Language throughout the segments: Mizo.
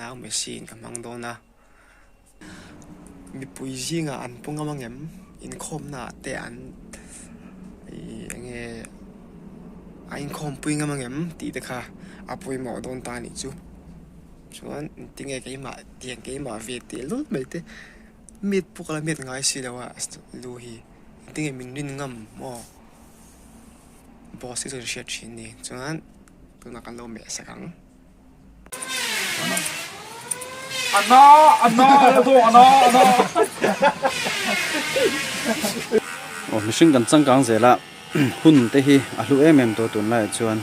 nau Messi in ka hmang dawn a. Mipui zingah an pu ngam angem? Inkhawmnaah te an ih eng nge a inkhawmpui ngam angem tih te kha a pawimawh dawn ta a nih chu. Chuan tinge keimah tiang keimah ve tehlul mai te mit pawh ka la mit ngai si lo a lu hi tinge min rin ngam maw boss hi chuan hriat thin a ni chuan tunah kan lo meh sak ang. Aw mihring kan changkang zel a hun te hi a hlu em em tawh tunlaiah chuan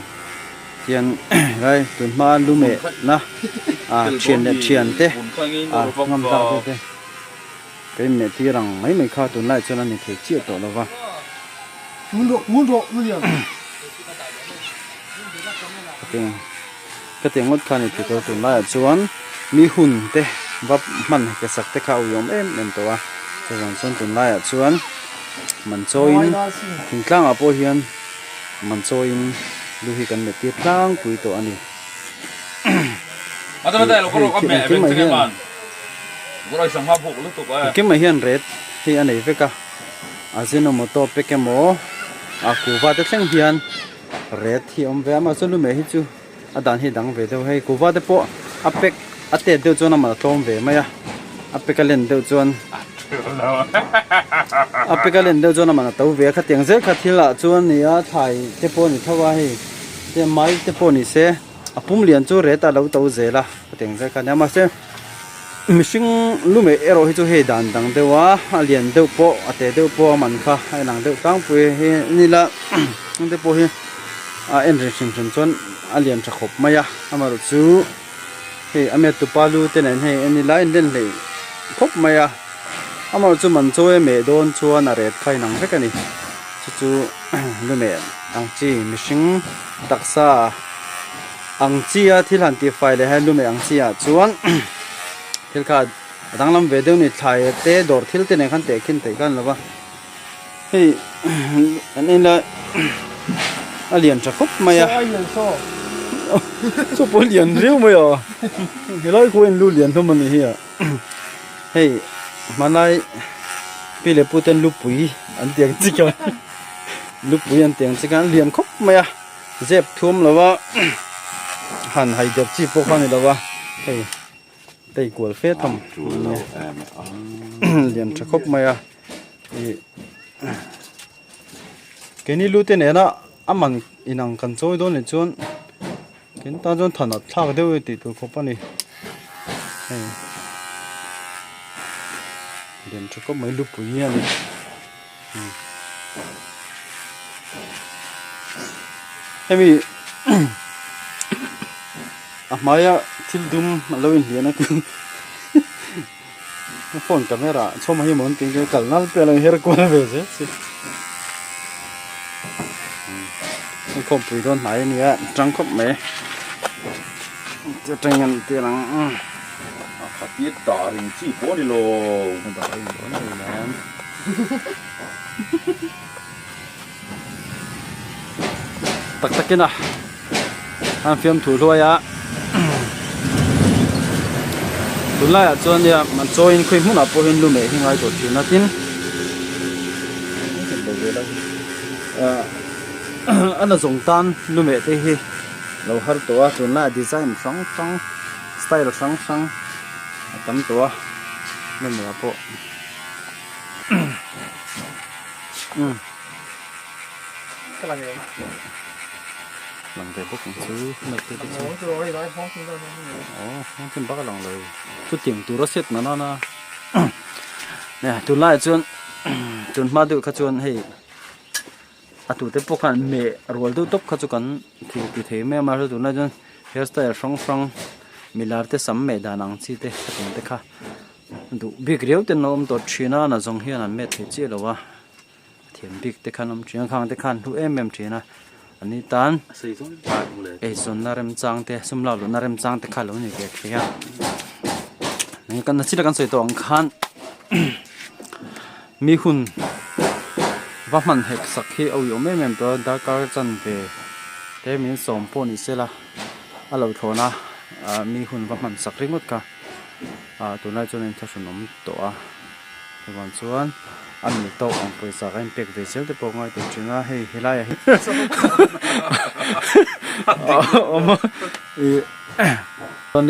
hian helai tun hma lu meh na ah thian leh thian te ah ngam tlak te te ka in meh tir ang mai mai kha tunlaiah chuan a ni thei chiah tawh lo va. Ka ti ngawt kha a ni tih tur tunlaiah chuan mi hun te va hman ke sak te kha a uiawm em em tawh a chuvang chuan tunlaiah chuan man chawiin thingtlangah pawh hian man chawiin lu hi kan let tir tlangpui tawh a ni. Engkim mai hian engkim mai hian ret hi a nei vek a Ajinomoto pack emaw a kuhva te thleng hian. Red hi a awm ve a mahse lumeh hi chu a dan hi a dang ve deuh hei kuhva te pawh a pack a tet deuh chuan a mal tlawm ve mai a a pack a len deuh chuan a pack a len deuh chuan a man a to ve a khatiang zel kha thil ah chuan ni a thlai te pawh a ni tho a hei te mai te pawh ni se a pum lian chu red a lo to zel a khatiang zel kha a nia mahse mihring lumeh erawh hi chu hei dan dang deuh a a lian deuh pawh a te deuh pawh a man kha a inang deuh tlangpui hi nila te pawh hi a en reng hrim hrim chuan a lian tha khawp mai a amaherawh chu hei a miat tupa lu te nen hei en ila a inlen hleih khawp mai a amaherawh chu man chaw em meh dawn chuan a ret kha a inang vek a ni chu chu lumeh ang chi mihring taksa. Ang chi a thil han tih fai leh hian lumeh ang chi ah chuan thil kha a danglam ve deuh a ni thlai te dawr thil te nen khan tehkhin theih kha a ni lo va hei an en lai a lian tha khawp mai a chu pawh lian riau mai a helai khu en lu lian hlawm a ni hi a hei hmanlai pi leh pu ten lupui an ti ang chi kha lupui an ti ang chi kha a lian khawp mai a. Zep thuam lo a han hai der chi pawh kha a ni lo a hei tei kual fe tham lian tha khawp mai a ih keini lu te nena a man inang kan chawi dawn leh chuan ken tan chuan than a thlak deuh tih tur khawp a ni hei lian tha khawp mai lupui hi a ni. Hemi a hmaia thil dum a lo inhlian a phone camera chhawm hi maw an tih kal nal pek a lo her kual ve zel si inkhawmpui dawn hnai a nia tang khawp mai atangin an tir ang. Khatia dah ring chi pawh a ni lo. Dah ring pawh a ni lo. Tak takin a an fiamthu hluai a tunlaiah chuan nia man chawiin khawi hmunah pawh hian lu meh hi ngai tawh thin a tin a la zawng tan lu meh te hi lo har tawh a tunlaiah design hrang hrang style hrang hrang a tam tawh a lu meh ah pawh. Lang ve bawk ang chu hmel te te chu aw nghawng chin bak a lang lo chutiang tura set na nana nè tunlaiah chuan tun hma deuh kha chuan hei a tute pawh khan meh rual deuh tawp kha chu kan thil ti thei mai a mahse tunlai chuan hairstyle hrang hrang milar te sam meh dan ang chi te khatiang te kha. Duh bik riau ten a awm tawh thin a, nazawng hian an met thei chiah lo a, thiam bik te khan awm thin a, khang te khan hlu em em thin a, an ni tan eizawnna remchang te sum lak luhna remchang te kha lo ni ve thei a, kan na chila kan sawi tawh ang khan mi hun va hman hek sak hi a uiawm em em tawh a, darkar chanve te min sawm pawh ni se la a lo thlawn a. ah mi hun va hman sak ringawt kha ah tunlai chuan a inthlahrunawm tawh a chuvang chuan a mi tawk ang pawisa ka inpek ve zel te pawh ngai tur thin a hei helai ah hian awm a ih chuan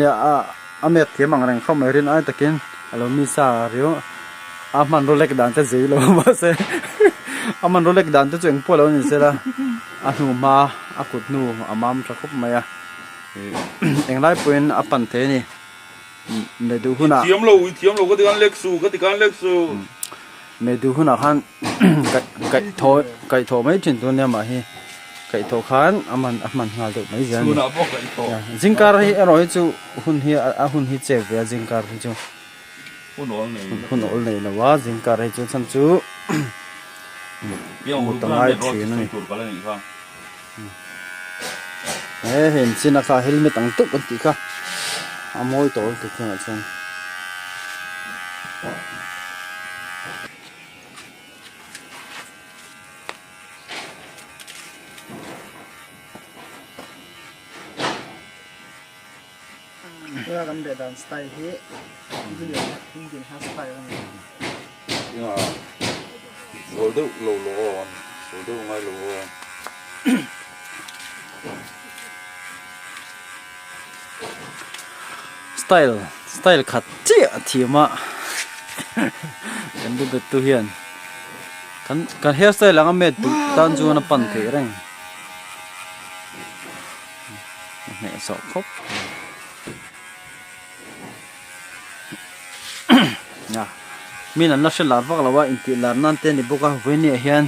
a met thiam ang reng khawp mai rin ai takin a lo mi sa riau a hmanraw lek dan te zei lo mahse a hmanraw lek dan te chu engpawh lo ni sela a hnu hma a kut hnu a mam tha khawp mai a ih englai pawhin a pan thei a ni. Me duh hunah. I thiam lo, i thiam lo ka ti khan lek su, ka ti khan lek su. Me duh hunah khan kaih thaw kaih thaw mai thin tur nia mah hi kaih thaw khan a man a hman nghal deuh mai zel a ni. Chhunah pawh kaih thaw. Zingkar hi erawh hi chu hun hi a hun hi chep ve a zingkar hi chu. Hun awl nei lo. Hun awl nei lo a zingkar hi chu chhan chu mut a ngai thin a ni. He hei an chin a kha helmet ang deuh an tih kha a mawi tawh lutuk tunah chuan. Tuna kan beh dan style hi Indian Indian hair style a ni. Nia zawl deuh lo lo aw zawl deuh ngai lo aw. Style style khat chiah a thiam a kan lu bet tu hian kan kan hair style anga met duh tan chuan a pan theih reng. A hneh sawh khawp a min an la hre lar vak lo a intih lar nan te a ni bawk a vawinia hian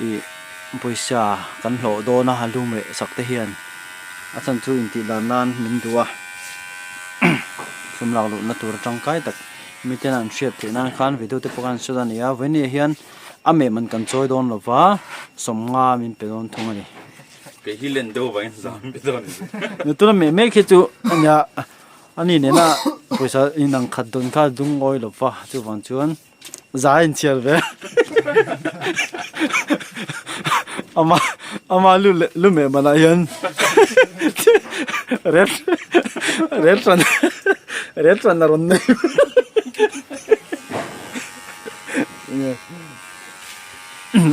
ih pawisa kan hlawh dawn a a lu meh sak te hian a chhan chu intih lar nan min duh a sum lak luhna tur tangkai tak miten an hriat theih nan khan video te pawh khan an hre a ni a vawinia hian a meh man kan chawi dawn lo va sawmnga min pe dawn thung a ni. Kei hi len deuh vangin zam pe dawn ni. Nu tuna meh mek hi chu ania ani nena pawisa inang khat dawn kha dung ngawi lo va chuvang chuan za a inchhiar ve ama ama lu leh lu meh manah hian rel rel ṭan rel ṭan a rawn nei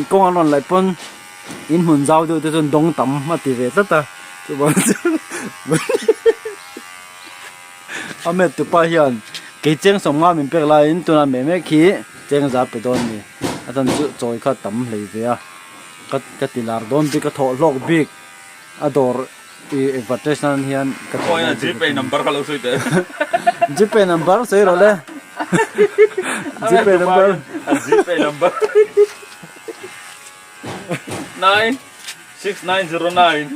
kawng an rawn laih pawn. In hmun zau deuh te chuan dawng tam a ti ve tlat a chuvang chuan a met tupa hian kei cheng sawmnga min pek laiin tunah meh mek hi cheng za pe dawn a ni a chan chu chawi kha tam hlei ve a ka ka ti lar dawn bik a thawh hlawk bik a dawr ih advertise nan hian ka thawh hlawk bik gpay number kha lo sawi teh gpay number sawi rawh le gpay number gpay number. 9 6909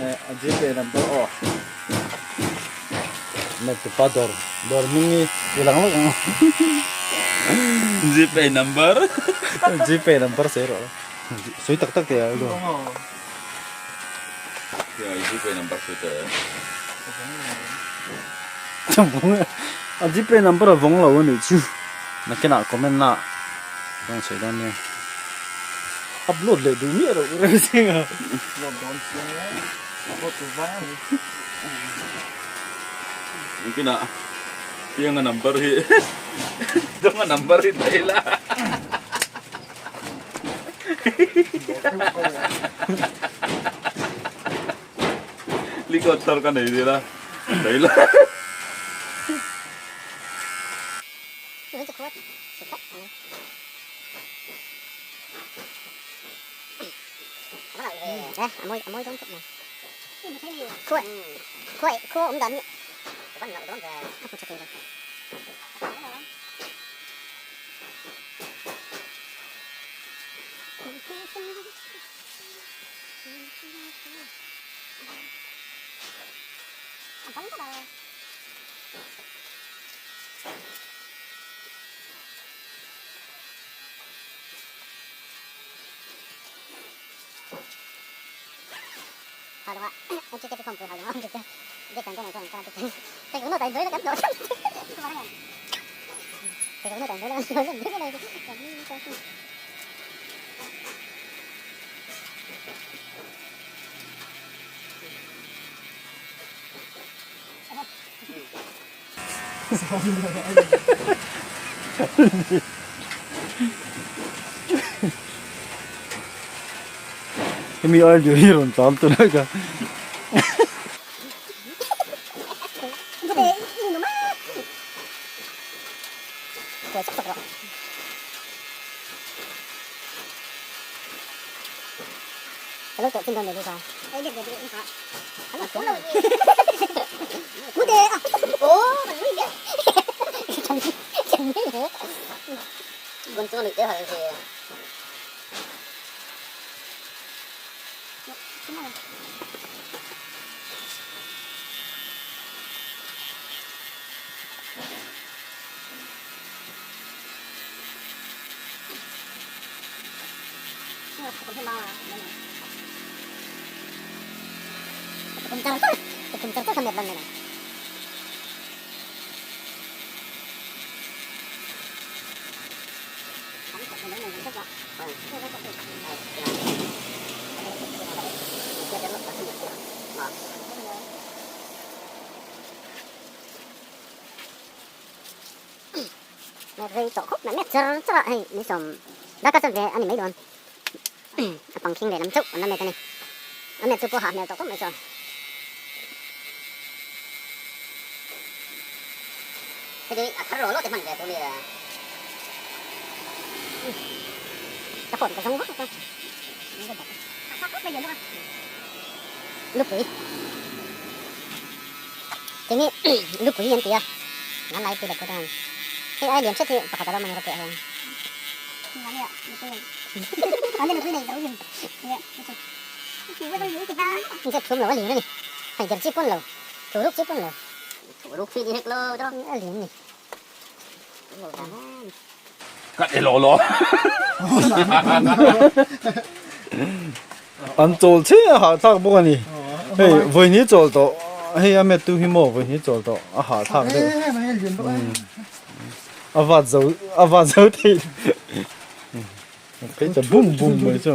A gpay number aw na tupa dawr dawr hming hi i lang lawk ang gpay number gpay number sawi rawh sawi tak tak teh a lo gpay number sawi teh a gpay number a vawng lo a nih chu nakinah comment na Ka rawn sawi dawn nia. Upload leh duh miah loh reng zing a. Upload dawn chiang e. Upload tur vang a ni. Engtinah Pianga number hi Pianga number hi daih ila. Likawt thar ka nei zel a daih ila. Hemi ai hi rawn tlam ta lek a. Rei tawh khawp mai char char a hei ni sawm darkar chuan ve a ni mai dawn a pang khing lehlam chauh an la met a ni a met chu pawh hah hmel tawh khawp mai chuan heti a thar rawh lawt te hman ve tur mi ka phone ka zawng vak a lupui tinge lupui an ti a nan lai pui la put ang hei ai lian hret hi pakhat a lo man rawh hian inzep thum lo a lian a ni hei der chi pawn lo thu ruk chi pawn lo thu ruk chi ni hek lo a lian ni. An chawl chiah a hahthlak bawk a ni. Hei vawihni chawl tawh hei a met tu hi maw vawihni chawl tawh a hahthlak deuh. A vat zo a vat zo thei phei ta bum bum mai chu.